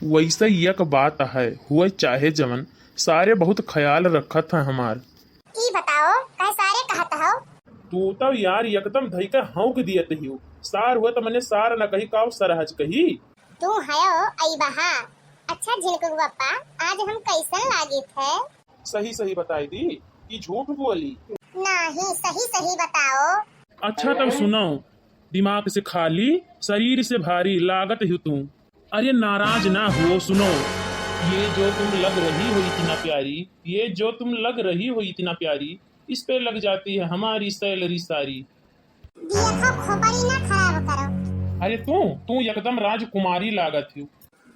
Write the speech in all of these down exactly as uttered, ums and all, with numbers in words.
वैसे एक बात है, हुए चाहे जवन, सारे बहुत ख्याल रखत हैं हमार। ई बताओ, काहे सारे कहत हो? तू तो यार एकदम धई के हौंक दियत हियो। सार हुए तो मने सार न कही, काव सरहज कही। तू हयो अइबहा। अच्छा झिनकुक बप्पा, आज हम कैसन लागित है? सही सही बताई दी कि झूठ बोली। नाही, सही सही बताओ। अच्छा तब सुनो, दिमाग से खाली, शरीर से भारी लागत हो तू। अरे नाराज ना हो, सुनो। ये जो तुम लग रही हो इतना प्यारी, ये जो तुम लग रही हो इतना प्यारी, इस पे लग जाती है हमारी सैलरी सारी। देखो, खोपड़ी ना खराब करो। अरे तू, तू एकदम राजकुमारी लागत हो।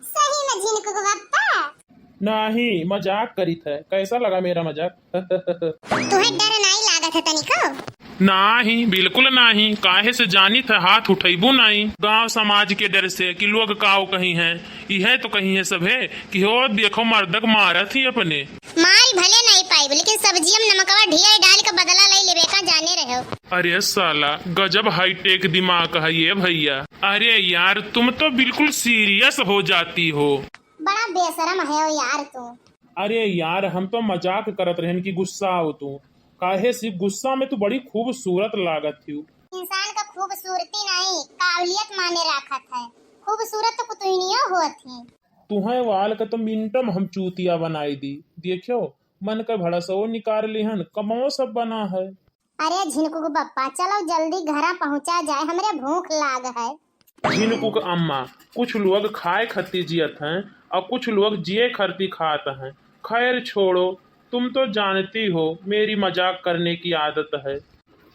सही में झिनकुक बप्पा? नाही, मजाक करित है। कैसा लगा मेरा मजाक? तुहे डर नाही लागत है तनिको? नाही, बिल्कुल नाही। काहे से जानित है, हाथ उठैबू नाही। गांव समाज के डर से कि लोग काव कही हैं, इहे तो कही है सभे कि हो देखो मर्दक मारत ही अपने। मारी भले नाही पाइब, लेकिन सब्जियम नमकवा ढेर डाल के बदला लई लेबे का, जाने रहो। अरे साला, गजब हाईटेक दिमाग है ये भैया। अरे यार, तुम तो बिल्कुल सीरियस हो जाती हो। बड़ा बेशरम है यार तू। अरे यार, हम तो मजाक करत रहन कि गुस्सा हो तू। काहे से गुस्सा में तू बड़ी खूबसूरत लागत हो। इंसान का खूबसूरती नहीं, काबिलियत माने राखत है। खूबसूरत तो पुतुइनियो होत ही। तुहे वाल का तो मिनट में हम चूतिया बनाई दी। देखियो, मन का भड़सो निकाल लिहन, कमो सब बना है। अरे झिनकुक बप्पा, चलो जल्दी घरा पहुँचा जाए, हमरे भूख लाग है। झिनकुक अम्मा, कुछ लोग खाए खती जियत हैं और कुछ लोग जिए खती खात हैं। खैर छोड़ो, तुम तो जानती हो मेरी मजाक करने की आदत है।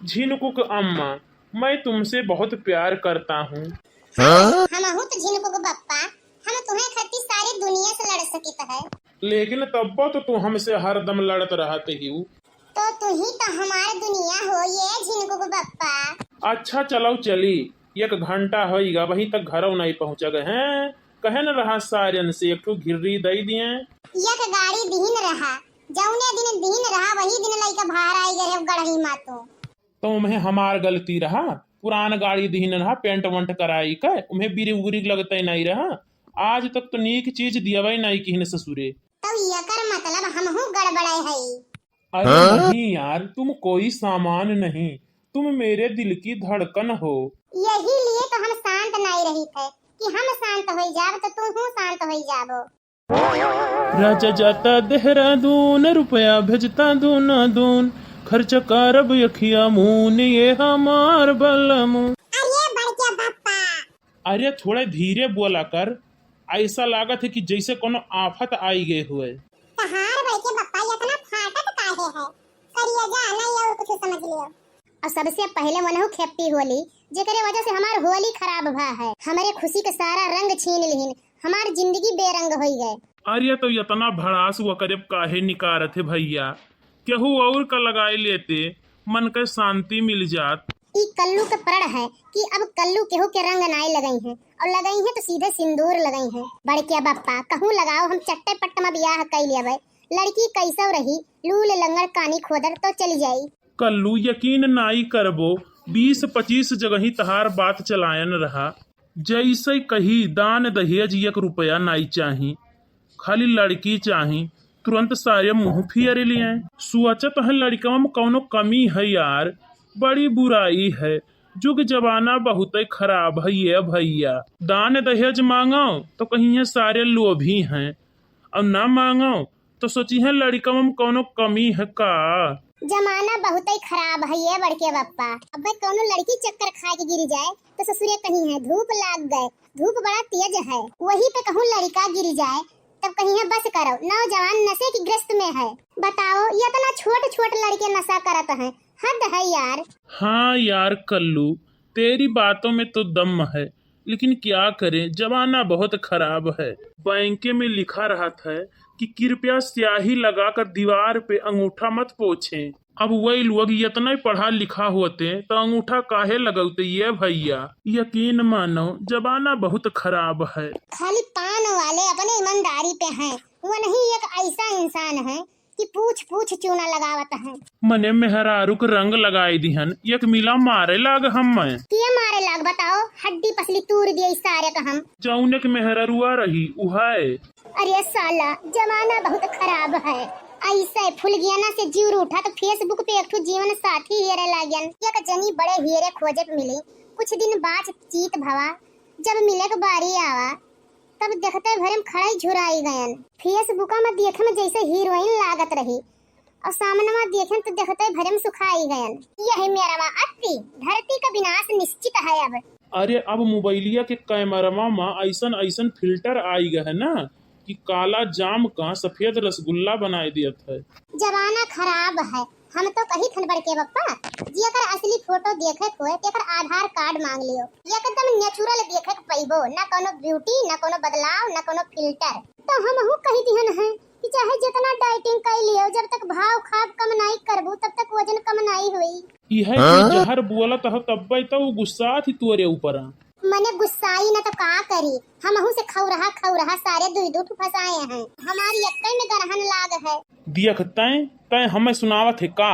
झिनकुक अम्मा, मैं तुमसे बहुत प्यार करता हूँ। हमहू तो झिनकुक बप्पा, हम तुम्हें खती सारी दुनिया से लड़ सकित है। लेकिन तब्बो तो तू हमसे हरदम लड़त रहत हिउ। तो तू ही तो हमार दुनिया हो ये झिनकुक बप्पा। अच्छा चलो चली, एक घंटा होइगा, वहीं तक घरौ नहीं पहुँचा गए हैं। कहे न रहा सारन से एक ठो घिर्री दई दिए। एक गाड़ी दीन रहा, जौने दिन दीन रहा वही दिन लइका भार आई गए गढ़ई मातू। तो उम्हे हमार गलती रहा, पुरान गाड़ी दीन रहा, पेंट वेंट कराई के, उम्हे बिरिक उरिक लगते नहीं रहा। आज तक तो नीक चीज दियवे नहीं किहन ससुरे। तो एकर मतलब हमहू गड़बड़े हई। अरे हाँ? नहीं यार, तुम कोई सामान नहीं, तुम मेरे दिल की धड़कन हो। यही लिए तो हम शांत नहीं रही थे कि हम शांत हो जाब तो तुम हूँ शांत हो जाबो। राजा जाता देहरादून, रुपया भेजता दूना दून, खर्च करब यखिया मून, ये हमार बलम। अरे बड़के बप्पा। अरे थोड़े धीरे बोला कर, ऐसा लागत है कि जैसे कोनो आफत आई गए हुए। तहार बड़के बप्पा इतना फाटत काहे है? करिया जा, नहीं और कुछ समझ लियो। और सबसे पहले मनहु खेपी होली, जेकरे वजह से हमार होली खराब भा है। हमरे खुशी के सारा रंग छीन लिहिन, हमार जिंदगी बेरंग होई गए। अरे तो इतना भड़ास वकरे काहे निकारत है भैया? केहू और का लगाए लेते, मन के शांति मिल जात। ई कल्लू के प्रण है कि अब कल्लू केहू के रंग नाय लगई है, और लगई है तो सीधे सिंदूर लगई है। बड़के बप्पा, कहूँ लगाओ, हम चट्टे पट्ट में बियाह कई लेबे। लड़की कैसो रही, लूल लंगड़ कानी खोदर तो चली जाई। कल्लू, यकीन नाई करबो, बीस पच्चीस जगही तहार बात चलायन रहा। जैसे कही दान दहेज एक रुपया नाई चाही, खाली लड़की चाही, तुरंत सारे मुंह फियर लिए। सोचत है लड़कवा में कौनो कमी है यार, बड़ी बुराई है। जुग जमाना बहुत खराब है ये भैया। दान दहेज मांगो तो कहीं सारे लोभी हैं, और ना मांगो तो सोची है लड़कवा में कौनो कमी है का। जमाना बहुत ही खराब है ये बड़के बप्पा। अबे कौनो लड़की चक्कर खा के गिर जाए तो ससुरे कहीं है धूप लाग गए, धूप बड़ा तेज है। वही पे कहूँ लड़का गिर जाए तब कहीं है बस करो, नौजवान नशे की ग्रस्त में है। बताओ, ये इतना छोट छोट लड़के नशा करत हैं, हद है यार। हाँ यार कल्लू, तेरी बातों में तो दम है, लेकिन क्या करें, जमाना बहुत खराब है। बैंके में लिखा रहत है कि कृपया स्याही लगाकर दीवार पे अंगूठा मत पोछें। अब वही लोग इतना ही पढ़ा लिखा होते तो अंगूठा काहे लगौते ये भैया? यकीन मानो, जमाना बहुत खराब है। खाली पान वाले अपने ईमानदारी पे हैं, वो नहीं एक ऐसा इंसान है कि पूछ पूछ चूना लगावत हैं। मने मेहरारू के रंग लगाई दिहन, एक मिला मारे लाग हम मैं। के मारे लाग बताओ, हड्डी पसली तूर दिए इस सारे का हम। जौन एक मेहररुआ रही उहाए। अरे साला, जमाना बहुत खराब है। ऐसे फुलगियाना से जीव रूठा तो Facebook पे एक ठो जीवन साथी हेरे लाग्यन। एक जनी बड़े हेरे खोजे पे मिली। कुछ दिन बातचीत भवा, जब मिले के बारी आवा, तब देखते भरे में खड़ाई झुराई गयन। Facebook में देखे में जैसे हीरोइन लागत रही, और सामने में देखे तो देखते भरे में सुखाई गयन। यही मेरा अति धरती का विनाश निश्चित है अब। अरे, अब मोबाइलिया के कैमरवा में ऐसन ऐसन फिल्टर आई गए है ना कि काला जाम का सफेद रसगुल्ला बनाए दियत है। जमाना खराब है, हम तो कही थन बड़के बप्पा, जेकर असली फोटो देखे के होए, तेकर आधार कार्ड मांग लियो। एकदम नेचुरल देखे के पइबो, ना कोनो ब्यूटी, ना कोनो बदलाव, ना कोनो फिल्टर। तो हमहू कही दिहन है कि चाहे जितना डाइटिंग कर लियो, जब तक भाव खाब कम नाई करबू, तब तक वजन कम नाई होई। इहे हाँ? तू जहर बोलत हो, तब्बे तो उ गुस्सा थी तोरे ऊपर। मने गुस्साई न तो का करी, हमहू से खौरहा खौरहा सारे दुई दू ठो फंसाए हैं। हमारी एक्कई में गरहन लाग है। दियख तैं, तैं हमें सुनावत है का?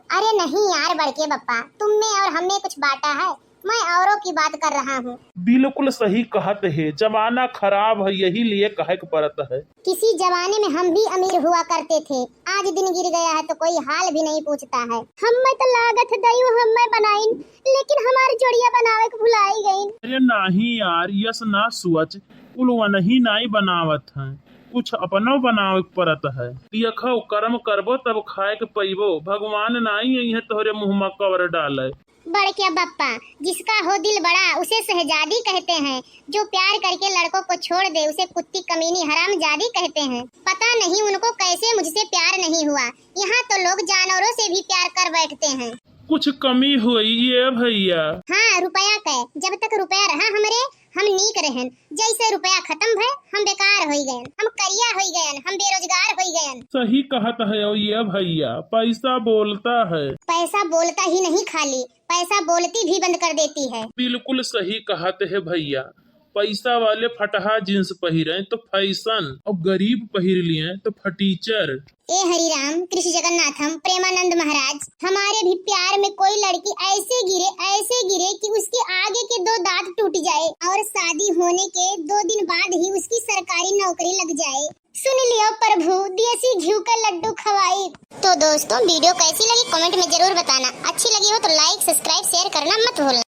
अरे नहीं यार बड़के बप्पा, तुम में और हम में कुछ बाटा है, मैं औरों की बात कर रहा हूँ। बिल्कुल सही कहत है, जमाना खराब है, यही लिए कहे के पड़त है। किसी जमाने में हम भी अमीर हुआ करते थे, आज दिन गिर गया है तो कोई हाल भी नहीं पूछता है। हमें तो लागत है दैव हमें बनाइन, लेकिन हमार जोड़िया बनावे के भुलाई गइन। अरे नाही यार, यस ना सोच, कुल वनही नाई बनावत हैं, कुछ अपनो बनावे के पड़त है। देखो, कर्म करबो तब खाए के पइबो, भगवान नाई अइहे तोहरे मुँह में कवर डाले। बड़के बप्पा, जिसका हो दिल बड़ा उसे शहजादी कहते हैं, जो प्यार करके लड़कों को छोड़ दे उसे कुत्ती कमीनी हरामजादी कहते हैं। पता नहीं उनको कैसे मुझसे प्यार नहीं हुआ, यहाँ तो लोग जानवरों से भी प्यार कर बैठते हैं। कुछ कमी होई ये भइया। हाँ, रुपया के, जब तक रुपया रहा हमरे, हम नीक रहन। जैसे रुपया खत्म भय, हम बेकार होई गयन, हम करिया होई गयन, हम बेरोजगार होई गयन। सही कहत है ये भइया, पैसा बोलता है। पैसा बोलता ही नहीं खाली, पैसा बोलती भी बंद कर देती है। बिल्कुल सही कहत है भइया, पैसा वाले फटहा जींस पहिरे तो फैशन, और गरीब पहिर लिए तो फटीचर। ए हरिराम कृष्ण जगन्नाथम प्रेमानंद महाराज, हमारे भी प्यार में कोई लड़की ऐसे गिरे, ऐसे गिरे कि उसके आगे के दो दांत टूट जाए और शादी होने के दो दिन बाद ही उसकी सरकारी नौकरी लग जाए। सुन लियो प्रभु, देसी घिउ का लड्डू खवाई। तो दोस्तों, वीडियो कैसी लगी कमेंट में जरूर बताना, अच्छी लगी हो तो लाइक, सब्सक्राइब, शेयर करना मत भूलना।